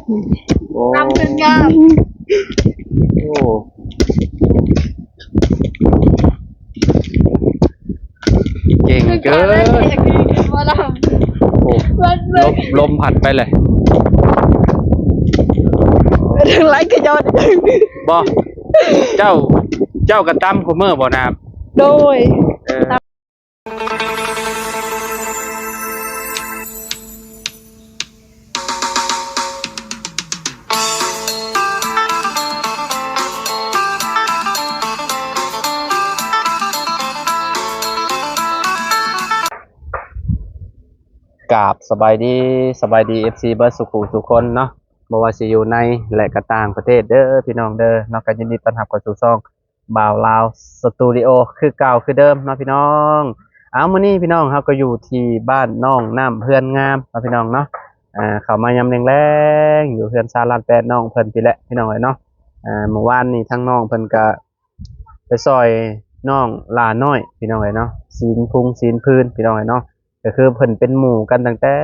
ໂອ້ ລຳເປັນງາມ ໂອ້ ເກັ່ງເກີນ ບໍ່ລຳ ໂອ້ ລົມ ລົມພັດໄປເລີຍ ເຖິງໄລກະຍ້ອນ ບໍ່ ເຈົ້າ ເຈົ້າກະຕຳຄູ່ມື້ບໍ່ນາ? ໂດຍ ເອີ ກາບສະບາຍດີ ສະບາຍດີ ເອັຟຊີ ເບິດສູ່ຜູ້ສູ່ຄົນເນາະ ບໍ່ວ່າຊິຢູ່ໃນ ແລະ ກະຕ່າງປະເທດເດີພີ່ນ້ອງເດີເນາະ ກະຍິນດີຕ້ອນຮັບເຂົ້າສູ່ຊ່ອງ ບ່າວລາວສະຕູດິໂອ ຄືເກົ່າຄືເດີມເນາະພີ່ນ້ອງ. ເອົາ ມື້ນີ້ພີ່ນ້ອງ ເຮົາກໍຢູ່ທີ່ບ້ານໜອງນ້ຳເຮືອນງາມເນາະພີ່ນ້ອງເນາະ. ອ່າ ເຂົ້າມາຍາມແລງໆ ຢູ່ເຮືອນຊານລ້ານແປດນ້ອງເພິ່ນພີ້ແຫຼະພີ່ນ້ອງເອີຍເນາະ. ອ່າ ມື້ວານນີ້ທາງນ້ອງເພິ່ນກະໄປຊ່ອຍນ້ອງຫຼ້ານ້ອຍພີ່ນ້ອງເອີຍເນາະ ຊີ້ນພຸງຊີ້ນພື້ນພີ່ນ້ອງເອີຍເນາະ. ກໍຄືເພິ່ນເປັນໝູ່ກັນຕັ້ງແຕ່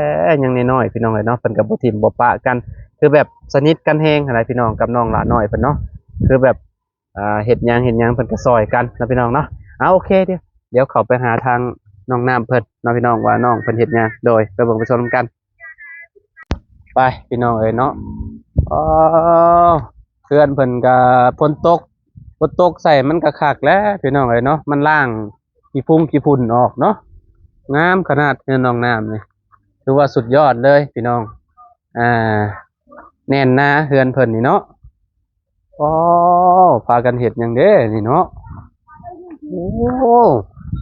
ຍັງນ້ອຍໆ ພີ່ນ້ອງເອີຍເນາະ. ເພິ່ນກໍບໍ່ຖິ້ມບໍ່ປະກັນ ຄືແບບສະໜິດກັນແຮງຫັ້ນນະພີ່ນ້ອງ ກັບນ້ອງຫຼ້ານ້ອຍເພິ່ນເນາະ. ຄືແບບ ອ່າ ເຮັດຫຍັງ ເຮັດຫຍັງເພິ່ນກໍຊ່ອຍກັນເນາະພີ່ນ້ອງເນາະ. ເອົາ ໂອເຄ ດຽວ ດຽວເຂົ້າໄປຫາທາງນ້ອງນ້ຳເພິ່ນເນາະພີ່ນ້ອງ ວ່ານ້ອງເພິ່ນເຮັດຫຍັງ ໂດຍ ໄປເບິ່ງໄປຊົມນຳກັນ. ໄປພີ່ນ້ອງເອີຍເນາະ. ອໍ ເຮືອນເພິ່ນກໍຝົນຕົກ ຝົນຕົກໃສ່ມັນກໍຄັກແຫຼະພີ່ນ້ອງເອີຍເນາະ ມັນລ້າງຂີ້ຝຸ່ນຂີ້ຝຸ່ນອອກເນາະ. ງາມຂະໜາດເຮືອນນ້ອງນ້ຳນີ້ ຖືວ່າສຸດຍອດເລີຍພີ່ນ້ອງ. ອ່າ ແໜ້ນໜາເຮືອນເພິ່ນນີ້ເນາະ. ອໍ ພາກັນເຮັດຫຍັງເດ້ນີ້ເນາະ? ໂອ້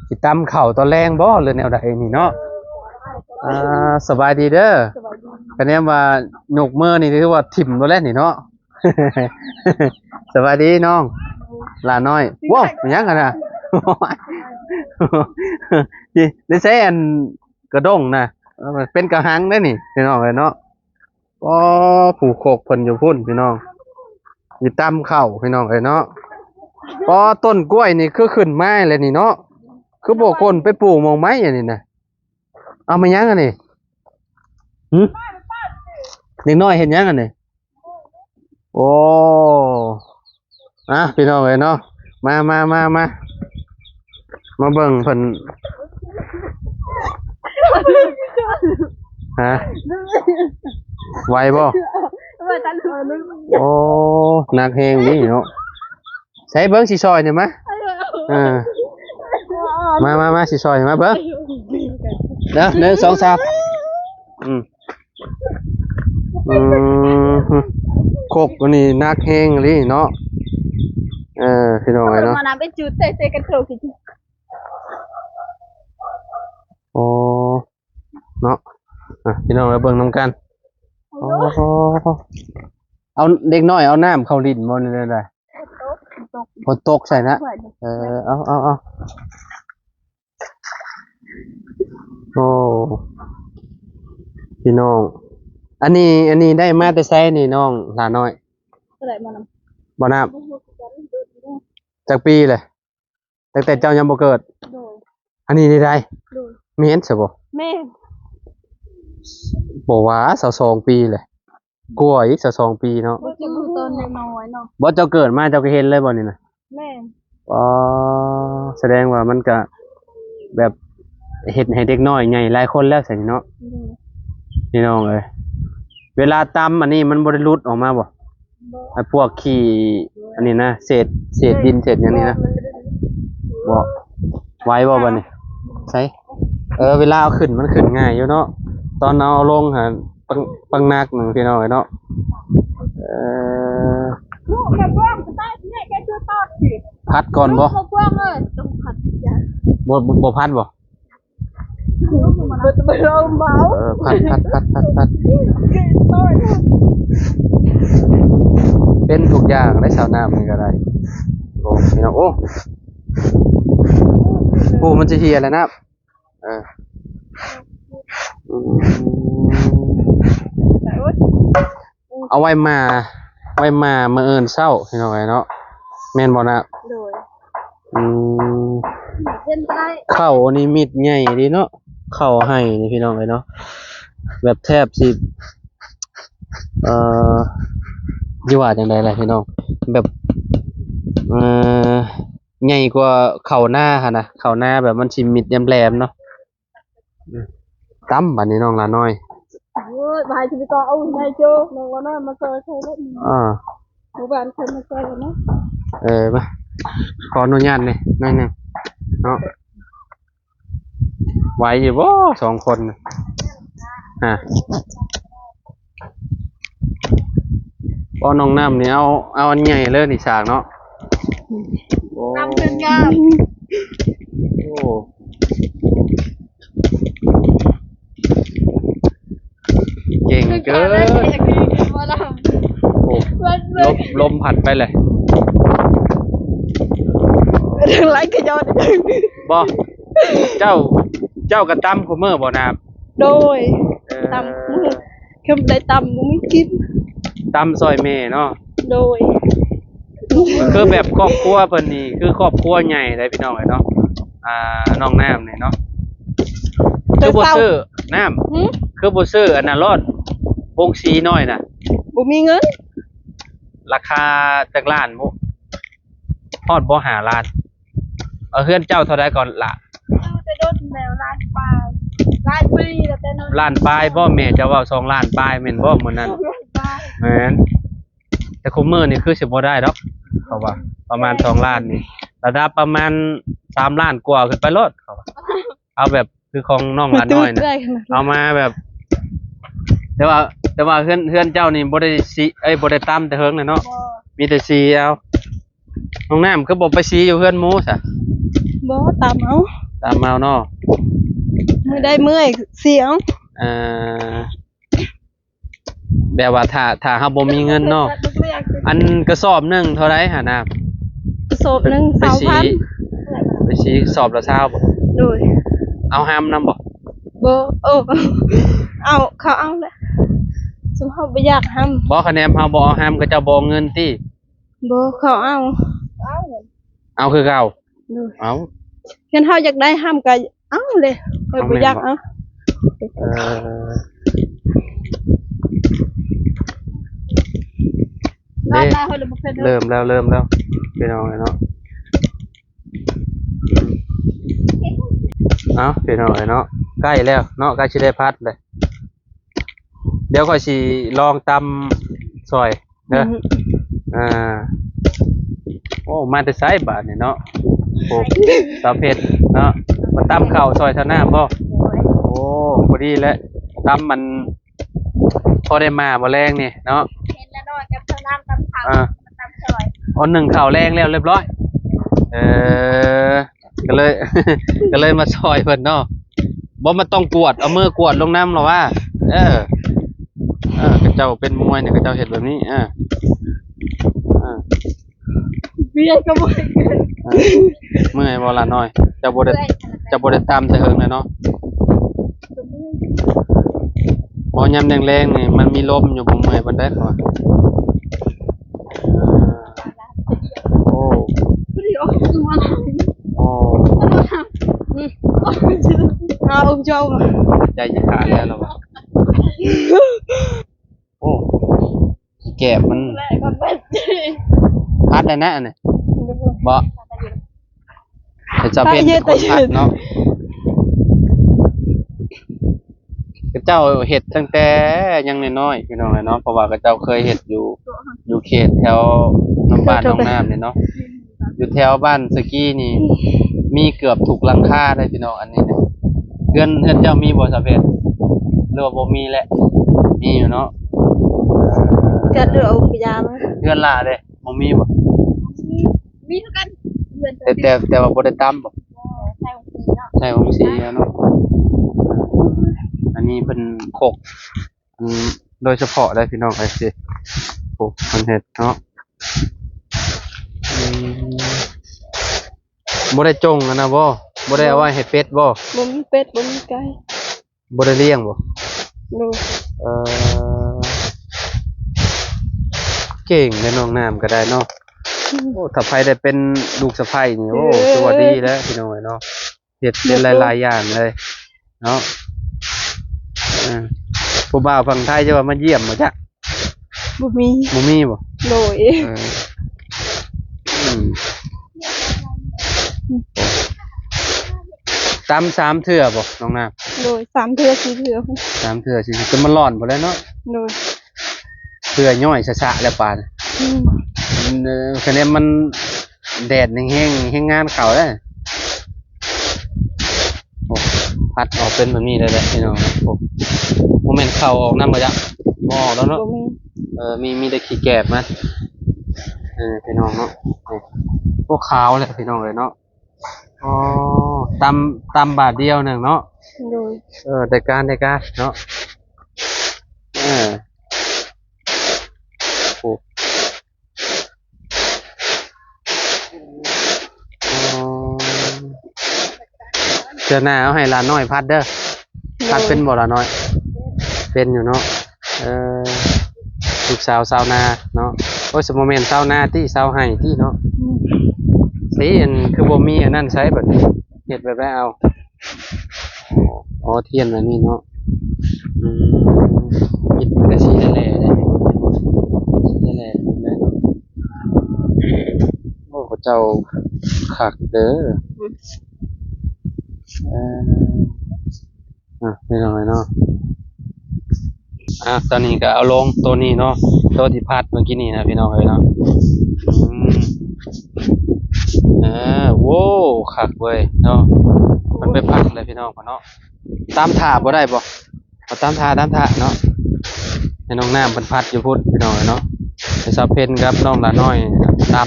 ຊິຕຳເຂົ້າຕອນແລງບໍ່ ຫຼືແນວໃດນີ້ເນາະ? ອ່າ ສະບາຍດີເດີ. ສະບາຍດີ. ຄະແນນວ່າຍົກມືນີ້ຖືວ່າຖິ້ມໂລດແຫຼະນີ້ເນາະ. ສະບາຍດີນ້ອງຫຼ້ານ້ອຍ. ໂອ້ ແມ່ນຫຍັງຫັ້ນນະ? ນີ້ ໄດ້ໃຊ້ອັນກະດົ້ງນະ ເປັນກະຫັງເດ້ນີ້ພີ່ນ້ອງເອີຍເນາະ. ອໍ ຜູ້ຄົກເພິ່ນຢູ່ພຸ້ນພີ່ນ້ອງ ຢູ່ຕຳເຂົ້າພີ່ນ້ອງເອີຍເນາະ. ອໍ ຕົ້ນກ້ວຍນີ້ຄືຂຶ້ນມາແລ້ວນີ້ເນາະ ຄືບໍ່ກົ້ນໄປປູກໝ່ອງໃໝ່ອັນນີ້ນະ. ເອົາ ແມ່ນຫຍັງອັນນີ້? ຫຶ ເດັກນ້ອຍເຮັດຫຍັງອັນນີ້? ໂອ້ ອ່ະ ພີ່ນ້ອງເອີຍເນາະ ມາ ມາ ມາ ມາ ມາເບິ່ງເພິ່ນ ຮະ ໄຫວບໍ່? ໂອ້ ໜັກແຮງນີ້ເນາະ. ໃສເບິ່ງຊິຊ່ອຍນີ້ມາ ເອີ ມາ ມາ ມາ ຊິຊ່ອຍ ມາເບິ່ງເດີ ໜຶ່ງ ສອງ ສາມ ອືມ. ອືມ ຄົກອັນນີ້ໜັກແຮງອີ່ຫຼີເນາະ. ເອີ ພີ່ນ້ອງເອີຍເນາະ ມານຳໄປຈູດເຕະໆກັນໂຕກິນ. ໂອ້ ເນາະ ອ່ະ ພີ່ນ້ອງເອີຍ ເບິ່ງນຳກັນ. ໂອ້ ເອົາ ເດັກນ້ອຍເອົານ້ຳເຂົ້າຫຼິ້ນບໍ່ ຫຼືແນວໃດ? ຝົນຕົກ ຝົນຕົກ ຝົນຕົກໃສ່ນະ. ເອີ ເອົາ ເອົາ ເອົາ. ໂອ້ ພີ່ນ້ອງ ອັນນີ້ ອັນນີ້ໄດ້ມາແຕ່ໃສນີ້ນ້ອງຫຼ້ານ້ອຍ? ບໍ່ນຳ ບໍ່ນຳ ຈັກປີແຫຼະ? ຕັ້ງແຕ່ເຈົ້າຍັງບໍ່ເກີດ. ໂດຍ ອັນນີ້ໄດ້ ໂດຍ ແມ່ນຊະບໍ່? ແມ່ນ ບໍ່ວ່າຊາວສອງປີແຫຼະ. ກວ່າອີກຊາວສອງປີເນາະ. ບໍ່ ເຈົ້າເກີດມາເຈົ້າກໍເຫັນເລີຍບໍ່ນີ້ນະ? ແມ່ນ. ອໍ ສະແດງວ່າມັນກະແບບເຮັດໃຫ້ເດັກນ້ອຍໃຫຍ່ຫຼາຍຄົນແລ້ວຊັ້ນເນາະ. ໂດຍ ພີ່ນ້ອງເອີຍ ເວລາຕຳອັນນີ້ມັນບໍ່ໄດ້ຫຼຸດອອກມາບໍ່? ບໍ່ ໄອ້ພວກຂີ້ອັນນີ້ນະ ເສດ ເສດດິນເສດຫຍັງນີ້ນະ. ບໍ່ ໄຫວບໍ່ບັດນີ້? ໃສ ເອີ ເວລາເອົາຂຶ້ນມັນຂຶ້ນງ່າຍຢູ່ເນາະ ຕອນເອົາລົງຫັ້ນ ປັງ ປັງໜັກໜຶ່ງ ພີ່ນ້ອງເອີຍເນາະ. ເອີ ພັດກ່ອນບໍ່? ບໍ່ ບໍ່ພັດບໍ່? ເອີ ພັດ ພັດ ພັດ ພັດ ພັດ ເປັນທຸກຢ່າງໄດ໋ ສາວນ້ຳນີ້ກໍໄດ້. ໂອ້ ພີ່ນ້ອງ ໂອ້ ໂອ້ ມັນຈະເຫ່ຍແລ້ວນະ. ເອີ ອືມ ເອົາໄວ້ມາ ໄວ້ມາມື້ອື່ນເຊົ້າ ພີ່ນ້ອງເອີຍເນາະ ແມ່ນບໍ່ນະ? ໂດຍ ອືມ ເປັນໄດ້ ເຂົ້ານີ້ມິດໃຫຍ່ເດເນາະ ເຂົ້າໄຮ່ນີ້ ພີ່ນ້ອງເອີຍເນາະ ແບບແທບຊິ ເອີ ຊິວ່າຈັ່ງໃດລະພີ່ນ້ອງ ແບບ ເອີ ໃຫຍ່ກວ່າເຂົ້ານາຫັ້ນນະ ເຂົ້ານາແບບມັນຊິມິດແຫຼມໆເນາະ. ຕຳບາດນີ້ນ້ອງຫຼ້ານ້ອຍ ໂອ້ຍ ບາຍຊິໄປຕໍ່ເອົາໃນໂຈ ນ້ອງຫຼ້ານ້ອຍມາຊ່ອຍຂ້ອຍເດ້. ອ່າ ໝູ່ບ້ານເພິ່ນມາຊ່ອຍເນາະ. ເອີ ມາ ຂໍອະນຸຍາດແດ່ໜ້ອຍໜຶ່ງເນາະ. ໄຫວຢູ່ບໍ່ສອງຄົນນະ? ຮະ ບໍ່ ນ້ອງນ້ຳນີ້ເອົາ ເອົາອັນໃຫຍ່ເລີຍນີ້ສາກເນາະ. ໂອ້ ຕຳເປັນງາມ. ໂອ້ ເກັ່ງເກີນ. ໂອ້ ລົມ ລົມພັດໄປເລີຍ. ໄລກະຍ້ອນ ບໍ່ ເຈົ້າ ເຈົ້າກະຕຳຄູ່ມື້ບໍ່ນ້ຳ? ໂດຍ ເອີ ຕຳຄູ່ມື້ ຄັນບໍ່ໄດ້ຕຳບໍ່ມີກິນ. ຕຳຊ່ອຍແມ່ເນາະ. ໂດຍ ຄືແບບຄອບຄົວເພິ່ນນີ້ ຄືຄອບຄົວໃຫຍ່ເດ້ພີ່ນ້ອງເອີຍເນາະ. ອ່າ ນ້ອງນ້ຳນີ້ເນາະ ຄືບໍ່ຊື້ນ້ຳ ຫື? ຄືບໍ່ຊື້ອັນນັ້ນໂລດ ໂຮງສີນ້ອຍນະ. ບໍ່ມີເງິນ. ລາຄາຈັກລ້ານບຸ? ຮອດບໍ່ຫ້າລ້ານ. ເອີ ເຮືອນເຈົ້າເທົ່າໃດກ່ອນລະ? ເຈົ້າແຕ່ດົນແລ້ວ ລ້ານປາຍ ຫຼາຍປີແລ້ວແຕ່ນ້ອຍ. ລ້ານປາຍບໍ່? ແມ່ເຈົ້າເວົ້າສອງລ້ານປາຍແມ່ນບໍ່ມື້ນັ້ນ? ສອງລ້ານປາຍ ແມ່ນ. ແຕ່ຄຸມມື້ນີ້ຄືຊິບໍ່ໄດ້ດອກ ເຂົາວ່າ ປະມານສອງລ້ານນີ້ ລະດັບປະມານສາມລ້ານກວ່າຂຶ້ນໄປໂລດ ເຂົາວ່າ. ເອົາແບບຄືຂອງນ້ອງຫຼ້ານ້ອຍນະ ເອົາມາແບບ ແຕ່ວ່າ ແຕ່ວ່າເຮືອນ ເຮືອນເຈົ້ານີ້ບໍ່ໄດ້ສີ ເອີຍ ບໍ່ໄດ້ຕຳແຕ່ເຫິງແລ້ວເນາະ. ບໍ່ ມີແຕ່ສີເອົາ. ນ້ອງນ້ຳຄືບໍ່ໄປສີຢູ່ເຮືອນໝູ່ຊະ? ບໍ່ ຕຳເອົາ ຕຳເອົາເນາະ. ມື້ໃດເມື່ອຍສີເອົາ. ເອີ ແບບວ່າຖ້າ ຖ້າເຮົາບໍ່ມີເງິນເນາະ. ອັນກະສອບໜຶ່ງເທົ່າໃດຫັ້ນນະ? ກະສອບໜຶ່ງ ໄປສີ ຊາວພັນ ໄປສີກະສອບລະຊາວບໍ່? ໂດຍ. ເອົາຮຳນຳບໍ່? ບໍ່. ເອີ ເອົາ ເຂົາເອົາແຫຼະ ຊຸມເຮົາບໍ່ຢາກຮຳ. ບໍ່ ຄະແນນເຮົາບໍ່ເອົາຮຳ ເຂົາເຈົ້າບໍ່ເອົາເງິນຕິ? ບໍ່ ເຂົາເອົາ ເອົາຄືເກົ່າ. ໂດຍ. ເອົາ ຄັນເຮົາຢາກໄດ້ຮຳກະເອົາເລີຍ ຂ້ອຍບໍ່ຢາກເອົາ. ເອີ ເລີ່ມແລ້ວ ເລີ່ມແລ້ວ ພີ່ນ້ອງເອີຍເນາະ. ເອົ້າ ພີ່ນ້ອງເອີຍເນາະ ໃກ້ແລ້ວເນາະ ໃກ້ຊິໄດ້ພັດເລີຍ. ດຽວຂ້ອຍຊິລອງຕຳຊ່ອຍເດີ. ອືມ ອ່າ ໂອ້ ມາແຕ່ໃສບາດນີ້ເນາະ? ໂອ້ ສາວເພັດເນາະ ມາຕຳເຂົ້າຊ່ອຍສາວນ້ຳບໍ່? ໂດຍ. ໂອ້ ພໍດີແຫຼະ ຕຳມັນພໍໄດ້ມາບໍ່ແລງນີ້ເນາະ. ເຫັນລະນ້ອຍກັບສາວນ້ຳຕຳເຂົ້າ ອ່າ ມາຕຳຊ່ອຍ. ໂອ້ ໜຶ້ງເຂົ້າແລງແລ້ວຮຽບຮ້ອຍ. ເອີ ກະເລີຍ ກະເລີຍມາຊ່ອຍເພິ່ນເນາະ. ບໍ່ ມັນຕ້ອງກວດ ເອົາມືກວດລົງນຳລະວ່າ. ເອີ ເອີ ເຂົາເຈົ້າເປັນມວຍນີ້ ເຂົາເຈົ້າເຮັດແບບນີ້. ເອີ ເອີ ເມື່ອຍກະເມື່ອຍ ເອີ ເມື່ອຍບໍ່ລະນ້ອຍ? ເຈົ້າບໍ່ໄດ້ ເມື່ອຍ ເຈົ້າບໍ່ໄດ້ຕຳແຕ່ເຫິງແລ້ວເນາະ. ບໍ່ ຍາມແລງໆນີ້ມັນມີລົມຢູ່ ບໍ່ເມື່ອຍປານໃດເຂົາວ່າ. ໂອ້ ໂອ້ ອືມ ເອົາ ເຈົ້າ ໃຈຊິຂາດແລ້ວລະວ່າ. ໂອ້ ແກບມັນ ພັດໄດ້ນະອັນນີ້ ບໍ່? ເຮັດສຳເພັດເປັນຄົນພັດເນາະ. ເຂົາເຈົ້າເຮັດຕັ້ງແຕ່ຍັງນ້ອຍໆ ພີ່ນ້ອງເອີຍເນາະ ເພາະວ່າເຂົາເຈົ້າເຄີຍເຮັດຢູ່ ຢູ່ເຂດແຖວນຳບ້ານນ້ອງນ້ຳນີ້ເນາະ. ຢູ່ແຖວບ້ານສະກີນີ້ມີເກືອບທຸກຫຼັງຄາເດ້ພີ່ນ້ອງ. ອັນນີ້ນະ ເຮືອນ ເຮືອນເຈົ້າມີບໍ່ສາວເພັດ ຫຼືວ່າບໍ່ມີແຫຼະ? ມີຢູ່ເນາະ. ເກີດເລື່ອງອົງຍາມາ ເຮືອນຫຼ້າເດ້ ບໍ່ມີບໍ່? ມີຄືກັນ ເຮືອນ ແຕ່ ແຕ່ ແຕ່ວ່າບໍ່ໄດ້ຕຳບໍ່? ບໍ່ ໃສ່ໂຮງສີເນາະ ໃສ່ໂຮງສີເນາະ. ອັນນີ້ເພິ່ນຄົກ ອັນໂດຍສະເພາະເດ້ພີ່ນ້ອງເອີຍ ໂອ້ ເພິ່ນເຮັດເນາະ. ອືມ ບໍ່ໄດ້ຈົ່ງອັນນະບໍ່? ບໍ່ໄດ້ເອົາໄວ້ໃຫ້ເປັດບໍ່? ບໍ່ມີເປັດ ບໍ່ມີໄກ່. ບໍ່ໄດ້ລ້ຽງບໍ່? ໂດຍ. ເອີ ເກັ່ງເດ້ນ້ອງນ້ຳກະໄດ້ເນາະ. ອືມ ໂອ້ ຖ້າໃຜໄດ້ເປັນລູກສະໃພ້ນີ້ ໂອ້ ເອີ ຖືວ່າດີແລ້ວພີ່ນ້ອງເອີຍເນາະ. ເຮັດ ເຮັດຫຼາຍໆຢ່າງເລີຍເນາະ. ເອີ ຜູ້ບ່າວຝັ່ງໄທຈະວ່າມາຢ້ຽມບໍ່ຈັກ. ບໍ່ມີ ບໍ່ມີບໍ່? ໂດຍ ເອີ ອືມ ຕຳສາມເທື່ອບໍ່ນ້ອງນ້ຳ? ໂດຍ ສາມເທື່ອ ສີ່ເທື່ອ ສາມເທື່ອ ສີ່ເທື່ອ ຈົນມັນຮ້ອນພຸ້ນແຫຼະເນາະ. ໂດຍ ເພື່ອຍ້ອຍສະໆແລ້ວປານ ອືມ ເອີ ຄະແນນມັນ ແດດແຮງໆ ແຮງງານເຂົ້າເດ້. ໂອ້ ພັດອອກເປັນແບບນີ້ເລີຍແຫຼະພີ່ນ້ອງ. ໂອ້ ບໍ່ແມ່ນເຂົ້າອອກນຳບໍ່ຈັກ? ບໍ່ອອກແລ້ວເນາະ. ບໍ່ມີ ເອີ ມີ ມີແຕ່ຂີ້ແກບມັນ ເອີ ພີ່ນ້ອງເນາະ. ໂອ້ ຂາວແຫຼະພີ່ນ້ອງເອີຍເນາະ. ອໍ ຕຳ ຕຳບາດດຽວໜຶ່ງເນາະ. ໂດຍ ເອີ ໄດ້ການ ໄດ້ການເນາະ. ເອີ ໂອ້ ອໍ ເທື່ອໜ້າເອົາໃຫ້ຫຼານນ້ອຍພັດເດີ. ໂດຍ ພັດເປັນບໍ່ຫຼານນ້ອຍ? ເປັນຢູ່ເນາະ. ເອີ ລູກສາວຊາວນາເນາະ. ໂອ້ຍ ສະ ບໍ່ແມ່ນຊາວນາຕິ ຊາວໄຮ່ຕິເນາະ. ອືມ ຊິ ອັນ ຄືບໍ່ມີອັນນັ້ນໃຊ້ບັດນີ້ ເຮັດແບບໃດເອົາ? ອໍ ອໍ ທຽນແບບນີ້ເນາະ. ອືມ ເຮັດເປັນກະສີແຫຼ້ໆ ເດ້ ສີແຫຼ້ໆ ແມ່ນ. ໂອ້ ເຂົາເຈົ້າຄັກເດີ. ອືມ ເອີ ອ່ະ ພີ່ນ້ອງເອີຍເນາະ. ອ່ະ ຕອນນີ້ກໍເອົາລົງໂຕນີ້ເນາະ ໂຕທີ່ພັດເມື່ອກີ້ນີ້ນະ ພີ່ນ້ອງເອີຍເນາະ. ອືມ ເອີ ໂວ້ ຄັກເວີຍເນາະ. ມັນໄປພັດແລ້ວພີ່ນ້ອງເນາະ. ຕຳຖ້າບໍ່ໄດ້ບໍ່? ເອົາຕຳຖ້າ ຕຳຖ້າເນາະ. ໃຫ້ນ້ອງນ້ຳເພິ່ນພັດຢູ່ພຸ້ນພີ່ນ້ອງເອີຍເນາະ. ໃຫ້ສາວເພັນກັບນ້ອງຫຼ້ານ້ອຍຕຳ.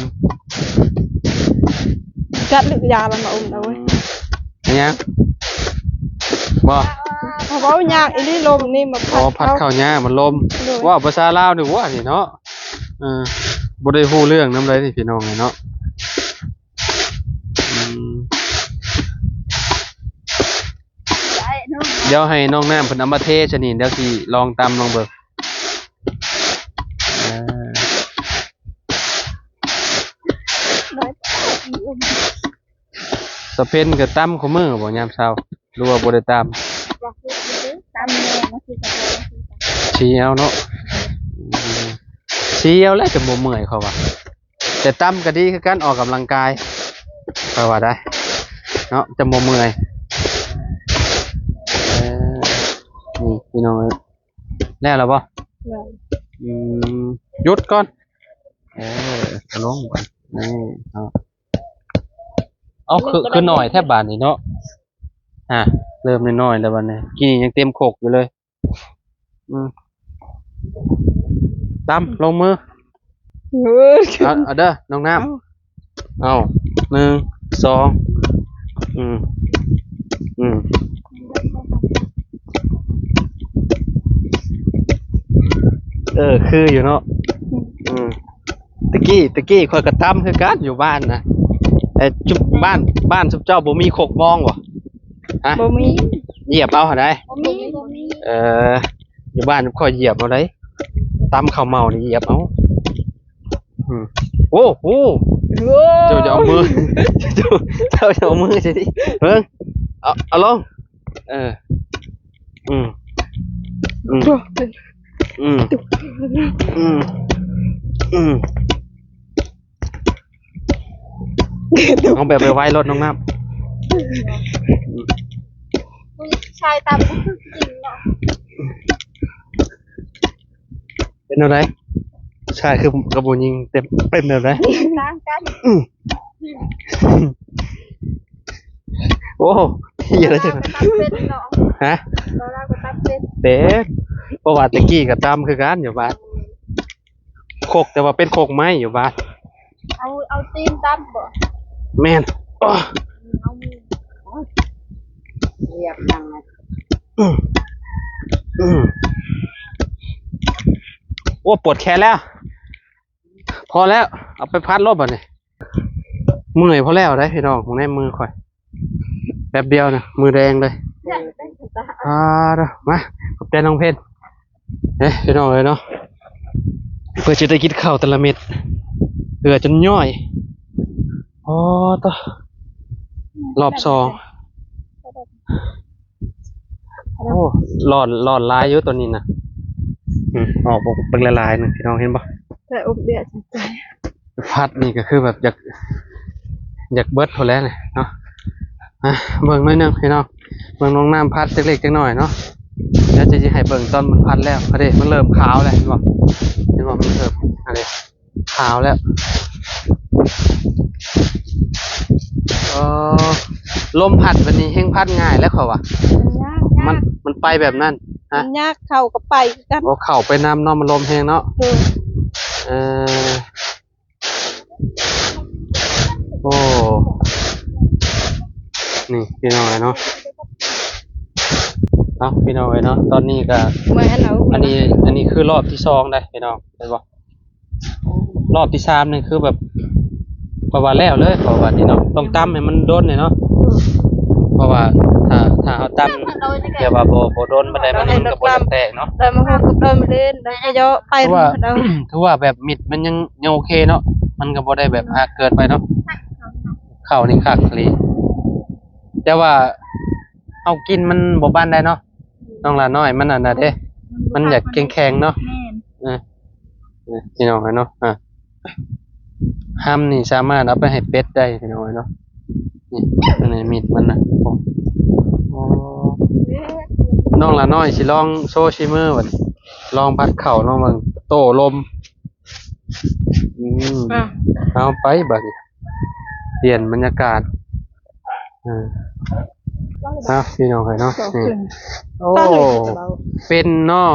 ຈັດຫຼືຢາລະມາອົມເອົາເວີຍ. ເປັນຫຍັງ? ບໍ່ ເວົ້າຍາກອີ່ຫຼີ ລົມນີ້ມາພັດ. ອໍ ພັດເຂົ້າຍາກ ມັນລົມ. ໂດຍ ເວົ້າພາສາລາວນີ້ຫວານີ້ເນາະ. ເອີ ບໍ່ໄດ້ຮູ້ເລື່ອງນຳໃດນີ້ພີ່ນ້ອງເອີຍເນາະ. ອືມ ດຽວໃຫ້ນ້ອງນ້ຳເພິ່ນເອົາມາເທຊະນີ້ ດຽວຊິລອງຕຳລອງເບິ່ງ. ເອີ ສາວເພັນກໍຕຳຄູ່ມື້ບໍ່ຍາມເຊົ້າ ຫຼືວ່າບໍ່ໄດ້ຕຳ? ຕຳແນ່ ຊິເອົາເນາະ. ອືມ ຊິເອົາແລ້ວຈະບໍ່ເມື່ອຍ ເຂົາວ່າ. ແຕ່ຕຳກໍດີຄືກັນ ອອກກຳລັງກາຍ ຂ້ອຍວ່າໄດ໋ເນາະ ຈະບໍ່ເມື່ອຍ. ເອີ ນີ້ພີ່ນ້ອງເອີຍ ແລ້ວລະບໍ່? ແລ້ວ. ອືມ ຢຸດກ່ອນ. ເອີ ເອົາລົງກ່ອນ ນີ້ເນາະ. ເອົາ ຄື ຄືໜ້ອຍແທ້ບາດນີ້ເນາະ. ອ່າ ເລີ່ມນ້ອຍໆແລ້ວບາດນີ້ ກີ້ນີ້ຍັງເຕັມຄົກຢູ່ເລີຍ. ອືມ ຕຳລົງມື. ເອີ ເອົາ ເອົາເດີນ້ອງນ້ຳ. ເອົາ ເອົາ ໜຶ່ງ ສອງ ອືມ ອືມ ເອີ ຄືຢູ່ເນາະ. ອືມ ອືມ ຕະກີ້ ຕະກີ້ຂ້ອຍກໍຕຳຄືກັນຢູ່ບ້ານນະ. ເອີ ຈຸ ບ້ານ ບ້ານຊຸມເຈົ້າບໍ່ມີຄົກມອງບໍ່? ຮະ? ບໍ່ມີ ຢຽບເອົາຫັ້ນໃດ໋. ບໍ່ມີ ບໍ່ມີ ເອີ ຢູ່ບ້ານຂ້ອຍຢຽບເອົາໃດ໋ ຕຳເຂົ້າເໝົານີ້ຢຽບເອົາ. ອືມ ໂອ້ ໂອ້ ໂອ້ ເຈົ້າຢ່າເອົາມື ເຈົ້າ ເຈົ້າຢ່າເອົາມືຊິ ເບິ່ງ ເອົາ ເອົາລົງ. ເອີ ອືມ ອືມ ອືມ ອືມ ອືມ ເອົາແບບໄວໆໂລດນ້ອງນ້ຳ. ຜູ້ຊາຍຕຳກໍຄືຍິງເນາະ. ເປັນແນວໃດ? ຜູ້ຊາຍຄືກັບຜູ້ຍິງເປັນ ເປັນແນວໃດ? ຕ່າງກັນ. ອືມ ໂອ້ ເຮັດໄດ້ຈັ່ງນັ້ນ. ຕຳເປັນເນາະ. ຮະ? ລາວກໍຕຳເປັນ. ເປັນ ເພາະວ່າແຕ່ກີ້ກໍຕຳຄືກັນຢູ່ບ້ານ ຄົກ ແຕ່ວ່າເປັນຄົກໄມ້ຢູ່ບ້ານ. ເອົາ ເອົາຕີນຕຳບໍ່? ແມ່ນ. ໂອ້ ເອົາມື ໂອ້ຍ ຢຽບຫຍັງນະ. ອືມ ອືມ ໂອ້ ປວດແຂນແລ້ວ. ພໍແລ້ວ ເອົາໄປພັດໂລດບັດນີ້. ເມື່ອຍພໍແລ້ວເດ້ພີ່ນ້ອງ ເບິ່ງໃນມືຂ້ອຍ ແປັບດຽວນະ ມືແດງເລີຍ. ອ່າ ມາ ຂອບໃຈນ້ອງເພັນເດ້ພີ່ນ້ອງເອີຍເນາະ. ເພື່ອຈະໄດ້ກິນເຂົ້າແຕ່ລະເມັດ ເຫື່ອຈົນຍ້ອຍ. ອໍ ໂຕ ລອບສອງ. ໂອ້ ຮ້ອນ ຮ້ອນຫຼາຍຢູ່ໂຕນີ້ນະ. ອືມ ອອກເບິ່ງຫຼາຍໆໜຶ່ງ ພີ່ນ້ອງເຫັນບໍ່? ແຕ່ອົບເບຍ ພັດນີ້ກໍຄືແບບຢາກ ຢາກເບິດພຸ້ນແຫຼະນີ້ເນາະ. ອ່ະ ເບິ່ງໜ້ອຍໜຶ່ງພີ່ນ້ອງ ເບິ່ງນ້ອງນ້ຳພັດຈັກເລັກຈັກໜ້ອຍເນາະ. ດຽວຈະຊິໃຫ້ເບິ່ງຕອນມັນພັດແລ້ວ ເດ້ ມັນເລີ່ມຂາວແລ້ວ ເຫັນບໍ່? ເຫັນບໍ່? ມັນເລີ່ມ ອັນນີ້ ຂາວແລ້ວ. ອໍ ລົມພັດແບບນີ້ແຮ່ງພັດງ່າຍແລ້ວເຂົາວ່າ. ມັນຍາກ ມັນ ມັນໄປແບບນັ້ນ. ຮະ? ມັນຍາກ ເຂົ້າກໍໄປຄືກັນ. ໂອ້ ເຂົ້າໄປນຳເນາະ ມັນລົມແຮງເນາະ. ໂດຍ. ເອີ ໂອ້ ນີ້ພີ່ນ້ອງເອີຍເນາະ. ເອົາ ພີ່ນ້ອງເອີຍເນາະ ຕອນນີ້ກໍ ເມື່ອຍຫັ້ນເອົາ ອັນນີ້ ອັນນີ້ຄືລອບທີສອງໄດ໋ພີ່ນ້ອງ ເຫັນບໍ່? ລອບທີສາມນີ້ຄືແບບ ເພາະວ່າແລ້ວເລີຍ ເພາະວ່ານີ້ເນາະ ຕ້ອງຕຳໃຫ້ມັນດົນນີ້ເນາະ. ເພາະວ່າຖ້າ ຖ້າເຮົາຕຳແບບວ່າບໍ່ ບໍ່ດົນປານໃດ ມັນ ມັນກໍບໍ່ຢາກແຕກເນາະ. ໄດ້ມາຫົກກັບໄດ້ມາເຫຼັ້ນ ໄດ້ກະເຍາະໄປ ຖືວ່າ ມັນກໍໄດ້ ຖືວ່າແບບມິດມັນຍັງ ຍັງໂອເຄເນາະ ມັນກໍບໍ່ໄດ້ແບບຫັກເກີນໄປເນາະ. ເຂົ້ານີ້ຄັກອີ່ຫຼີ ແຕ່ວ່າເຮົາກິນມັນບໍ່ປານໃດເນາະ ນ້ອງຫຼ້ານ້ອຍ ມັນອັນນັ້ນເດ້ ມັນຢາກແຂງໆເນາະ. ແມ່ນ ເອີ ເອີ ພີ່ນ້ອງເອີຍເນາະ ອ່າ ຮຳນີ້ສາມາດເອົາໄປໃຫ້ເປັດໄດ້ພີ່ນ້ອງເອີຍເນາະ. ນີ້ ອັນນີ້ມີດມັນນະ ໂອ້ ໂອ້ ນ້ອງຫຼ້ານ້ອຍຊິລອງໂຊສີມືບັດນີ້ ລອງພັດເຂົ້າ ລອງເບິ່ງໂຕ້ລົມ. ອືມ ອ່ະ ເອົາໄປບັດນີ້ ປ່ຽນບັນຍາກາດ. ເອີ ເອົາ ພີ່ນ້ອງເອີຍເນາະ ນີ້ ໂອ້ ເປັນເນາະ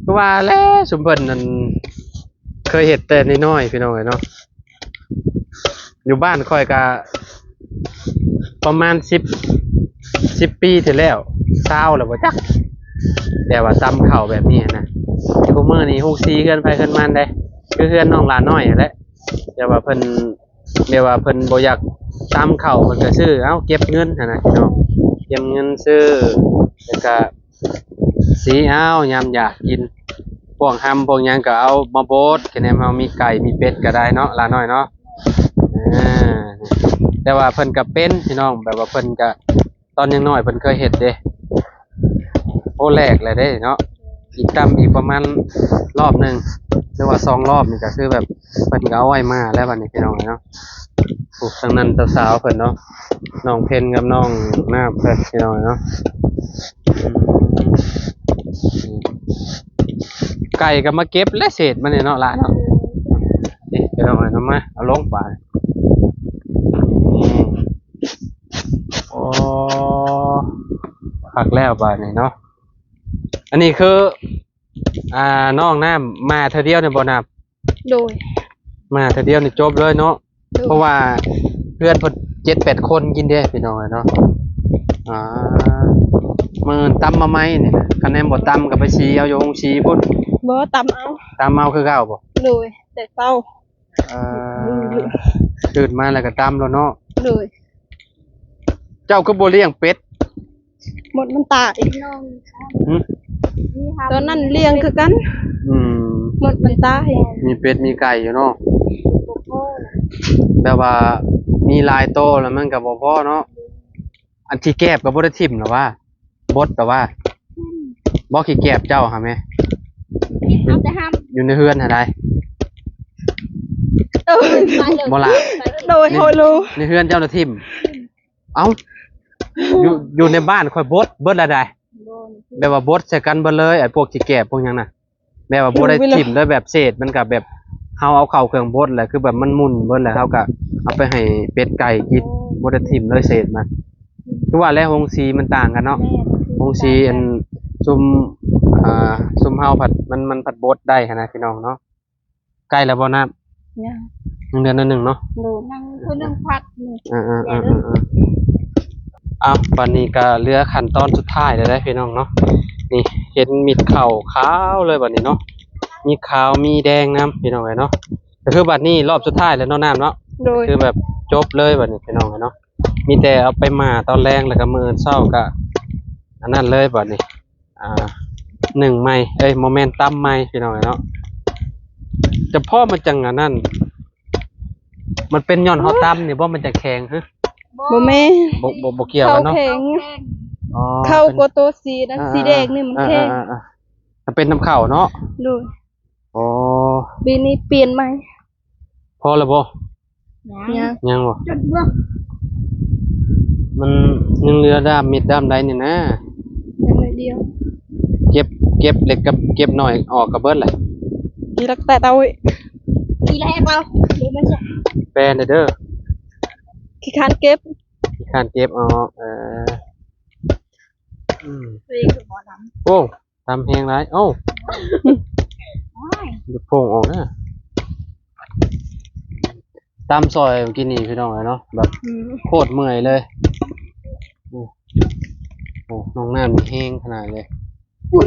ຄືວ່າແຫຼະ ຊຸມເພິ່ນນັ້ນເຄີຍເຮັດແຕ່ນ້ອຍໆ ພີ່ນ້ອງເອີຍເນາະ. ຢູ່ບ້ານຂ້ອຍກະປະມານສິບ ສິບປີທີ່ແລ້ວ ຊາວແລ້ວບໍ່ຈັກ ແຕ່ວ່າຕຳເຂົ້າແບບນີ້ນະ. ທຸກມື້ນີ້ຮຸ່ງສີເຮືອນໃຜເຮືອນມັນເດ້ ຄືເຮືອນນ້ອງຫຼ້ານ້ອຍຫັ້ນແຫຼະ ແຕ່ວ່າເພິ່ນ ແບບວ່າເພິ່ນບໍ່ຢາກຕຳເຂົ້າ ເພິ່ນກໍຊື້ເອົາ ເກັບເງິນຫັ້ນນະພີ່ນ້ອງ ເກັບເງິນຊື້ ແລ້ວກໍສີເອົາ ຍາມຢາກກິນ ພວກຮຳພວກຫຍັງກໍເອົາມາບົດ. ຄະແນນເຮົາມີໄກ່ມີເປັດກໍໄດ້ເນາະ ຫຼ້ານ້ອຍເນາະ. ເອີ ແຕ່ວ່າເພິ່ນກໍເປັນພີ່ນ້ອງ ແບບວ່າເພິ່ນກໍ ຕອນຍັງນ້ອຍເພິ່ນເຄີຍເຮັດເດ້. ໂອ້ ແລກແລ້ວເດ້ເນາະ ອີກຕ່ຳອີກປະມານລອບໜຶ່ງ ຫຼືວ່າສອງລອບນີ້ ກໍຄືແບບເພິ່ນກໍເອົາໄວ້ມາແລ້ວບັດນີ້ ພີ່ນ້ອງເອີຍເນາະ. ໂອ້ ທາງນັ້ນເຈົ້າສາວເພິ່ນເນາະ ນ້ອງເພັນກັບນ້ອງນ້ຳເພິ່ນ ພີ່ນ້ອງເອີຍເນາະ. ໄກ່ກໍມາເກັບແລ້ວເສດມັນນີ້ເນາະ ຫຼ້າເນາະ. ນີ້ ພີ່ນ້ອງເອີຍເນາະ ມາເອົາລົງບາດນີ້. ໂອ້ ຄັກແລ້ວບາດນີ້ເນາະ. ອັນນີ້ຄື ອ່າ ນ້ອງນ້ຳມາເທື່ອດຽວນີ້ບໍ່ນ້ຳ? ໂດຍ ມາເທື່ອດຽວນີ້ຈົບເລີຍເນາະ. ໂດຍ ເພາະວ່າເຮືອນເພິ່ນເຈັດແປດຄົນກິນເດ້ ພີ່ນ້ອງເອີຍເນາະ. ອ່າ ມື້ອື່ນຕຳມາໃໝ່ນີ້ນະ ຄັນແມ່ນບໍ່ຕຳກໍໄປສີເອົາຢູ່ໂຮງສີພຸ້ນ. ບໍ່ ຕຳເອົາ ຕຳເອົາຄືເກົ່າບໍ່? ໂດຍ ແຕ່ເຊົ້າ. ເອີ ຕື່ນມາແລ້ວກໍຕຳໂລດເນາະ. ໂດຍ ເຈົ້າຄືບໍ່ລ້ຽງເປັດ? ມົດມັນຕາຍ. ຫຶ? ຕອນນັ້ນລ້ຽງຄືກັນ. ອືມ ມົດມັນຕາຍ. ມີເປັດມີໄກ່ຢູ່ເນາະ ແບບວ່າມີຫຼາຍໂຕແລ້ວມັນກໍບໍ່ພໍເນາະ. ອັນຂີ້ແກບກໍບໍ່ໄດ້ຖິ້ມລະຫວາ? ບົດລະຫວາ? ບໍ່ ຂີ້ແກບເຈົ້າຫາແມ່ ເອົາແຕ່ຫຳ ຢູ່ໃນເຮືອນຫາໃດ? ເອີ ບໍ່ລະ? ໂດຍ ໃນເຮືອນເຈົ້ານະຖິ້ມ. ເອົ້າ ຢູ່ ຢູ່ໃນບ້ານຂ້ອຍບົດເບິດລະໃດ. ແບບວ່າບົດໃສ່ກັນເບິດເລີຍ ໄອ້ພວກຂີ້ແກບພວກຫຍັງນະ. ແບບວ່າບໍ່ໄດ້ຖິ້ມເລີຍ ແບບເສດມັນກະແບບ ເຮົາເອົາເຂົ້າເຄື່ອງບົດແຫຼະ ຄືແບບມັນໝຸ່ນເບິດແຫຼະ ເຮົາກະເອົາໄປໃຫ້ເປັດໄກ່ກິນ ບໍ່ໄດ້ຖິ້ມເລີຍເສດມັນ. ຄືວ່າແຫຼະ ໂຮງສີມັນຕ່າງກັນເນາະ. ແມ່ນ ໂຮງສີອັນ ຊຸມ ອ່າ ຊຸມເຮົາພັດ ມັນ ມັນພັດບົດໄດ້ຫັ້ນນະ ພີ່ນ້ອງເນາະ. ໃກ້ແລ້ວບໍ່ນ້ຳ? ຍັງ ຍັງເດືອນໜ້ອຍໜຶ່ງເນາະ. ໂດຍ ຍັງຜູ້ໜຶ່ງພັດນີ້. ເອີໆໆໆ ເອົາ ບັດນີ້ກໍເຫຼືອຂັ້ນຕອນສຸດທ້າຍແລ້ວເດ້ພີ່ນ້ອງເນາະ. ນີ້ເຫັນມິດເຂົ້າຂາວເລີຍບັດນີ້ເນາະ ມີຂາວມີແດງນຳ ພີ່ນ້ອງເອີຍເນາະ. ກໍຄືບັດນີ້ລອບສຸດທ້າຍແລ້ວເນາະນ້ຳເນາະ. ໂດຍ ຄືແບບຈົບເລີຍບັດນີ້ ພີ່ນ້ອງເອີຍເນາະ. ມີແຕ່ເອົາໄປໝ່າຕອນແລງ ແລ້ວກໍມື້ອື່ນເຊົ້າກໍອັນນັ້ນເລີຍບັດນີ້. ອ່າ ໜຶ້ງໃໝ່ ເອີຍ ບໍ່ແມ່ນ ຕຳໃໝ່ ພີ່ນ້ອງເອີຍເນາະ. ຈະພໍມັນຈັ່ງອັນນັ້ນ ມັນເປັນຍ້ອນເຮົາຕຳນີ້ບໍ່ ມັນຈະແຂງ? ຮະ ບໍ່ແມ່ນ ບໍ່ ບໍ່ ບໍ່ກ່ຽວກັນເນາະ. ເຂົ້າແຂງ ອໍ ເຂົ້າ ເປັນ ກວ່າໂຕສີນັ້ນ ອ່າໆໆ ສີແດງນີ້ມັນແຂງ. ອ່າໆໆ ຖ້າເປັນນຳເຂົ້າເນາະ. ໂດຍ. ອໍ ປີນີ້ປ່ຽນໃໝ່. ພໍແລ້ວບໍ່? ຍັງ ຍັງບໍ່? ມັນຍັງເຫຼືອດ້າມເມັດດ້າມໃດນີ້ນະ. ຍັງໜ້ອຍດຽວ. ເກັບ ເກັບເລັກກັບເກັບນ້ອຍອອກກະເບິດແຫຼະ. ກີລັກແຕະເອົາ ກີແລກເອົາ ແປນເດີ. ຂີ້ຄ້ານເກັບ ຂີ້ຄ້ານເກັບອອກ. ເອີ ອືມ ໂອ້ ຕຳແຮງຫຼາຍ. ເອົ້າ ໂອ້ຍ ຢາກໂພງອອກນະ. ຕຳຊອຍກິນນີ້ພີ່ນ້ອງເອີຍເນາະ ແບບ ອືມ ໂຄດເມື່ອຍເລີຍ. ໂອ້ ໂອ້ ນ້ອງນ້ຳນີ້ແຮງຂະໜາດເລີຍ. ໂອ້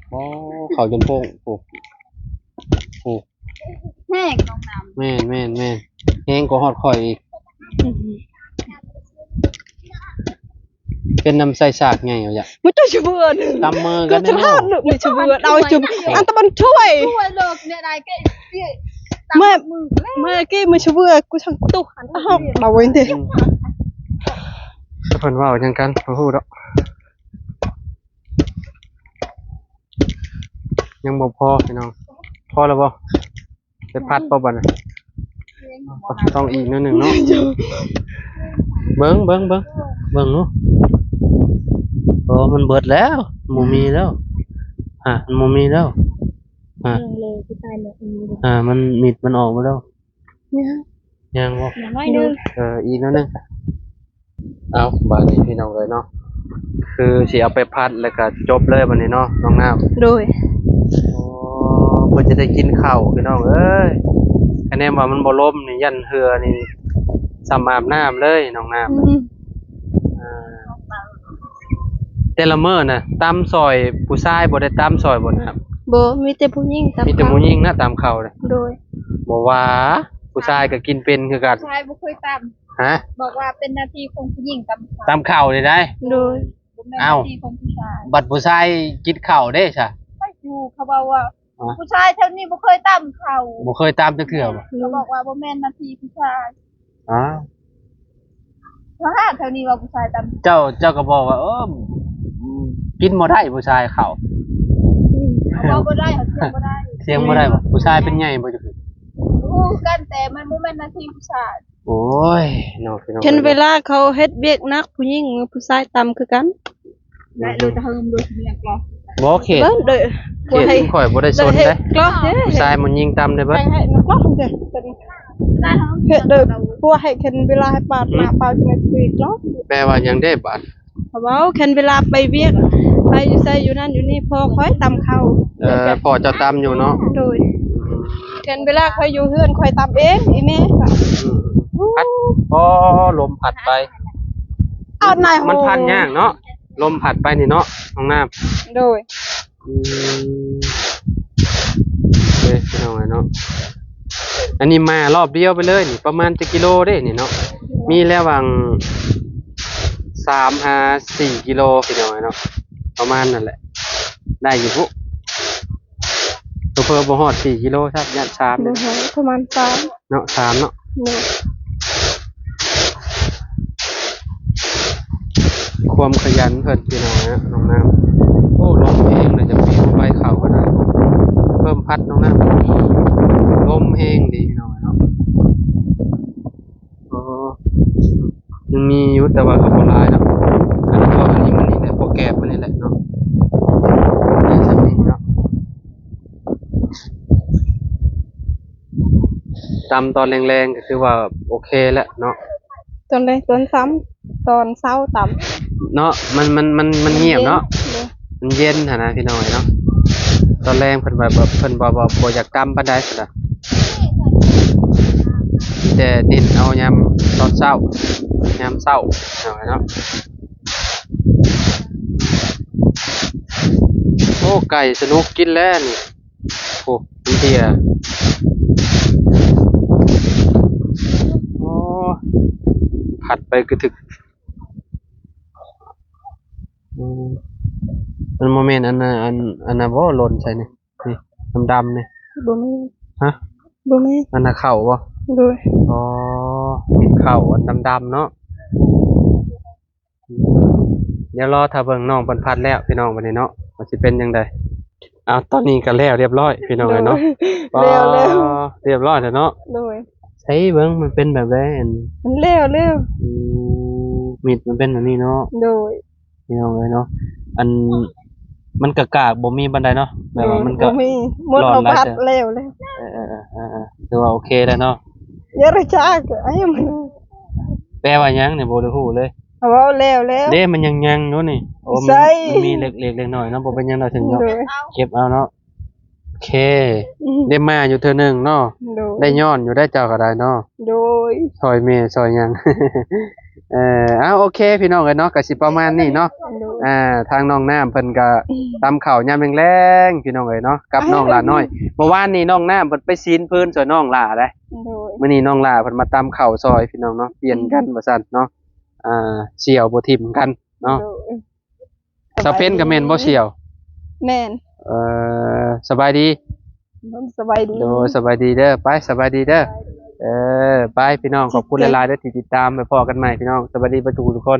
ໂອ້ ເຂົ້າຈົນໂພງ. ໂອ້ ໂອ້ ແຮງນ້ອງນ້ຳ. ແມ່ນໆໆ ແຮງກວ່າຮອດຂ້ອຍອີກ. ອືມ ເປັນນຳໃສ່ສາກໃຫຍ່ເອົາຢະ ມັນຈະເບື່ອໜຶ່ງ ຕຳມືກັນເນາະ. ມີຈະເບື່ອເອົາຈຸ ອັນຕະບັນຖ້ວຍ ຖ້ວຍເລີກແນວໃດກໍ ເມື່ອ ເມື່ອກີ້ມີຈະເບື່ອ ກູທັງຕຸກ ເອົາເອົາໄວ້ເດ. ອືມ ເພິ່ນເວົ້າຫຍັງກັນ ບໍ່ຮູ້ດອກ. ຍັງບໍ່ພໍພີ່ນ້ອງ. ພໍແລ້ວບໍ່? ໄປພັດບໍ່ບັດນີ້? ຕ້ອງອີກໜ້ອຍໜຶ່ງເນາະ. ເບິ່ງ ເບິ່ງ ເບິ່ງ ເບິ່ງດູ. ໂອ້ ມັນເບິດແລ້ວ ບໍ່ມີແລ້ວ. ຮະ ມັນບໍ່ມີແລ້ວ. ຮະ ເບິ່ງເລີຍ ຜູ້ຊາຍເນາະ. ອືມ ຮະ ມັນ ເມັດມັນອອກໝົດແລ້ວ. ຍັງ ຍັງບໍ່? ໜ້ອຍໜຶ່ງ. ເອີ ອີກໜ້ອຍໜຶ່ງ. ເອົາ ບາດນີ້ພີ່ນ້ອງເອີຍເນາະ ຄືຊິເອົາໄປພັດແລ້ວກະຈົບເລີຍບາດນີ້ເນາະ ນ້ອງນ້ຳ. ໂດຍ. ໂອ້ ເພິ່ນຈະໄດ້ກິນເຂົ້າພີ່ນ້ອງເອີຍ. ຄະແນນວ່າມັນບໍ່ລົມນີ້ ຢ້ານເຫື່ອນີ້ ສ່ຳອາບນ້ຳເລີຍນ້ອງນ້ຳ. ອືມ ເອີ ແຕ່ລະມື້ນະ ຕຳຊ່ອຍຜູ້ຊາຍ ບໍ່ໄດ້ຕຳຊ່ອຍບໍ່ນ້ຳ? ບໍ່ ມີແຕ່ຜູ້ຍິງຕຳ. ມີແຕ່ຜູ້ຍິງນະຕຳເຂົ້ານະ. ໂດຍ. ບໍ່ວ່າ ຜູ້ຊາຍກໍກິນເປັນຄືກັນ. ຜູ້ຊາຍບໍ່ເຄີຍຕຳ. ຮະ? ບອກວ່າເປັນໜ້າທີ່ຂອງຜູ້ຍິງຕຳເຂົ້າ. ຕຳເຂົ້ານີ້ໄດ໋. ໂດຍ. ບໍ່ແມ່ນໜ້າທີ່ຂອງຜູ້ຊາຍ. ເອົ້າ ບັດຜູ້ຊາຍກິນເຂົ້າເດ້ຊະ? ໄປຢູ່ ເຂົາເວົ້າວ່າ ຮະ? ຜູ້ຊາຍແຖວນີ້ບໍ່ເຄີຍຕຳເຂົ້າ. ບໍ່ເຄີຍຕຳຈັກເທື່ອບໍ່? ເຂົາບອກວ່າບໍ່ແມ່ນໜ້າທີ່ຜູ້ຊາຍ. ອ້າວ ເຂົາຫາແຖວນີ້ວ່າຜູ້ຊາຍຕຳ. ເຈົ້າ ເຈົ້າກໍບອກວ່າ ເອີ ກິນບໍ່ໄດ້ຜູ້ຊາຍເຂົ້າ. ເຂົາເວົ້າບໍ່ໄດ້ ເຂົາຖຽງບໍ່ໄດ້. ຖຽງບໍ່ໄດ້ບໍ່? ຜູ້ຊາຍເປັນໃຫຍ່ບໍ່? ຮູ້ຄືກັນ ແຕ່ມັນບໍ່ແມ່ນໜ້າທີ່ຜູ້ຊາຍ. ໂອ້ຍ ເນາະ ພີ່ນ້ອງເອີຍເນາະ. ຄັນເວລາເຂົາເຮັດວຽກໜັກ ຜູ້ຍິງ ຜູ້ຊາຍຕຳຄືກັນ. ໄດ້ໂດຍຕະເຮີມໂດຍສະຫຽງກໍ ບໍ່ເຂດ ເບິ່ງເດີ ເຂດຊຸມຂ້ອຍບໍ່ໄດ້ຊົນເດ້. ກໍເດ້ ຜູ້ຊາຍມັນຍິງຕຳໄດ້ເບິດ. ໃຫ້ ໃຫ້ ກໍເດ້ ເຮັດເດີ ພວກໃຫ້ຄັນເວລາໃຫ້ປາດໜ້າ ອືມ ປາດໃນທະເວກລອກ. ແປວ່າຫຍັງເດ້ບາດ? ເຂົາເວົ້າ ຄັນເວລາໄປວຽກ ໄປຢູ່ໃສຢູ່ນັ້ນຢູ່ນີ້ ພໍ່ຂ້ອຍຕຳເຂົ້າ. ເອີ ພໍ່ເຈົ້າຕຳຢູ່ເນາະ. ໂດຍ. ຄັນເວລາຂ້ອຍຢູ່ເຮືອນ ຂ້ອຍຕຳເອງ ອີແມ່. ອືມ ພັດ ອໍ ລົມພັດໄປ. ເອົານາຍ ມັນພັດຍາກເນາະ ລົມພັດໄປນີ້ເນາະ ນ້ອງນ້ຳ. ໂດຍ. ອືມ ເອີ ພີ່ນ້ອງເອີຍເນາະ ອັນນີ້ມາລອບດຽວໄປເລີຍນີ້ ປະມານຈັກກິໂລເດ້ນີ້ເນາະ? ມີແລ້ວຫວ່າງສາມຫາສີ່ກິໂລ ພີ່ນ້ອງເອີຍເນາະ ປະມານນັ້ນແຫຼະ ໄດ້ຢູ່ພຸ້ນ. ເຜີໆບໍ່ຮອດສີ່ກິໂລຊ້ຳ ຢ້ານສາມ. ບໍ່ຮອດ ປະມານສາມເນາະ ສາມເນາະ. ໂດຍ. ຄວາມຂະຫຍັນເພິ່ນ ພີ່ນ້ອງເອີຍເນາະ ນ້ອງນ້ຳ. ໂອ້ ລົມແຮງເລີຍ ຈະປີນໄປເຂົ້າກໍໄດ້ ເພີ່ມພັດນ້ອງນ້ຳ. ລົມແຮງດີ ພີ່ນ້ອງເອີຍເນາະ. ອໍ ຍັງມີຢູ່ ແຕ່ວ່າກໍບໍ່ຫຼາຍດອກ. ອັນນີ້ກໍ ອັນນີ້ມັນນີ້ແຫຼະ ພໍແກບມັນນີ້ແຫຼະເນາະ ໄດ້ສ່ຳນີ້ເນາະ. ຕຳຕອນແລງໆ ກໍຄືວ່າໂອເຄແລ້ວເນາະ. ຕອນແລງ ຕອນເຊົ້າ ຕອນເຊົ້າຕຳເນາະ ມັນ ມັນ ມັນ ມັນງຽບເນາະ. ໂດຍ. ມັນເຢັນຫັ້ນນະ ພີ່ນ້ອງເອີຍເນາະ. ຕອນແລງເພິ່ນວ່າ ເພິ່ນວ່າບໍ່ ບໍ່ຢາກຕຳປານໃດພຸ້ນນະ ມີແຕ່ເນັ້ນເອົາຍາມຕອນເຊົ້າ ຍາມເຊົ້າ ພີ່ນ້ອງເອີຍເນາະ. ໂອ້ ໄກ່ສະໜຸກກິນແລ້ວນີ້. ໂອ້ ມັນເພຍ. ໂອ້ ພັດໄປກະທຶກ. ອືມ ມັນບໍ່ແມ່ນອັນນະ ອັນ ອັນນະບໍ່ ຫຼົ່ນໃສ່ນີ້ ນີ້ ດຳໆ ນີ້. ບໍ່ແມ່ນ. ຮະ? ບໍ່ແມ່ນ. ອັນນະເຂົ້າບໍ່? ໂດຍ. ອໍ ເປັນເຂົ້າອັນດຳໆ ເນາະ. ດຽວລໍຖ້າເບິ່ງນ້ອງເພິ່ນພັດແລ້ວ ພີ່ນ້ອງ ບັດນີ້ເນາະ ວ່າຊິເປັນຈັ່ງໃດ. ເອົາ ຕອນນີ້ກໍແລ້ວຮຽບຮ້ອຍພີ່ນ້ອງເອີຍເນາະ. ໂດຍ ອໍ ແລ້ວໆ ຮຽບຮ້ອຍແລ້ວເນາະ. ໂດຍ ໃສເບິ່ງ ມັນເປັນແບບໃດ? ອັນ ມັນແລ້ວແລ້ວ. ອືມ ມີດມັນເປັນແບບນີ້ເນາະ. ໂດຍ ພີ່ນ້ອງເອີຍເນາະ. ອັນ ມັນກະກາກບໍ່ມີປານໃດເນາະ ແບບວ່າມັນກະ ບໍ່ມີ ໝົດເອົາພັດແລ້ວແລ້ວ. ເອີໆໆ ຖືວ່າໂອເຄແລ້ວເນາະ. ຢ່າໄດ້ຈັກ ອາຍມັນ ແປວ່າຫຍັງນີ້ ບໍ່ໄດ້ຮູ້ເລີຍ. ເວົ້າແລ້ວແລ້ວ ເດ້ ມັນຍັງຍັງຢູ່ນີ້. ໂອ້ ມັນ ໃສ ມັນມີເລັກໆ ເລັກນ້ອຍເນາະ. ບໍ່ເປັນຫຍັງດອກ ເຖິງເນາະ. ໂດຍ ເກັບເອົາເນາະ. ໂອເຄ ອືມ ໄດ້ມາຢູ່ເທື່ອໜຶ່ງເນາະ. ໂດຍ ໄດ້ຍ້ອນຢູ່ໄດ໋ ເຈົ້າກໍໄດ້ເນາະ. ໂດຍ ຊ່ອຍແມ່ຊ່ອຍຫຍັງ. ເອີ ເອົາ ໂອເຄ ພີ່ນ້ອງເອີຍເນາະ ກໍຊິປະມານນີ້ເນາະ. ໂດຍ ອ່າ ທາງນ້ອງນ້ຳເພິ່ນກໍ ອືມ ຕຳເຂົ້າຍາມແລງໆ ພີ່ນ້ອງເອີຍເນາະ ກັບນ້ອງຫຼ້ານ້ອຍ. ເມື່ອວານນີ້ນ້ອງນ້ຳເພິ່ນໄປຊີ້ນເພິ່ນຊ່ວຍນ້ອງຫຼ້າໄດ໋. ໂດຍ ມື້ນີ້ນ້ອງຫຼ້າເພິ່ນມາຕຳເຂົ້າຊ່ອຍ ພີ່ນ້ອງເນາະ ປ່ຽນກັນ ອືມ ວ່າຊັ້ນເນາະ. ອ່າ ສ່ຽວບໍ່ຖິ້ມກັນເນາະ. ໂດຍ ສາວເພັນກໍແມ່ນບໍ່ສ່ຽວ? ແມ່ນ. ເອີ ສະບາຍດີ. ສະບາຍດີ. ໂດຍ ສະບາຍດີເດີ. ໄປ ສະບາຍດີເດີ. ເອີ ໄປ ພີ່ນ້ອງ ຂອບຄຸນຫຼາຍໆເດີທີ່ຕິດຕາມ. ໄປພໍ້ກັນໃໝ່ ພີ່ນ້ອງ. ສະບາຍດີເບິດທຸກໆຄົນ.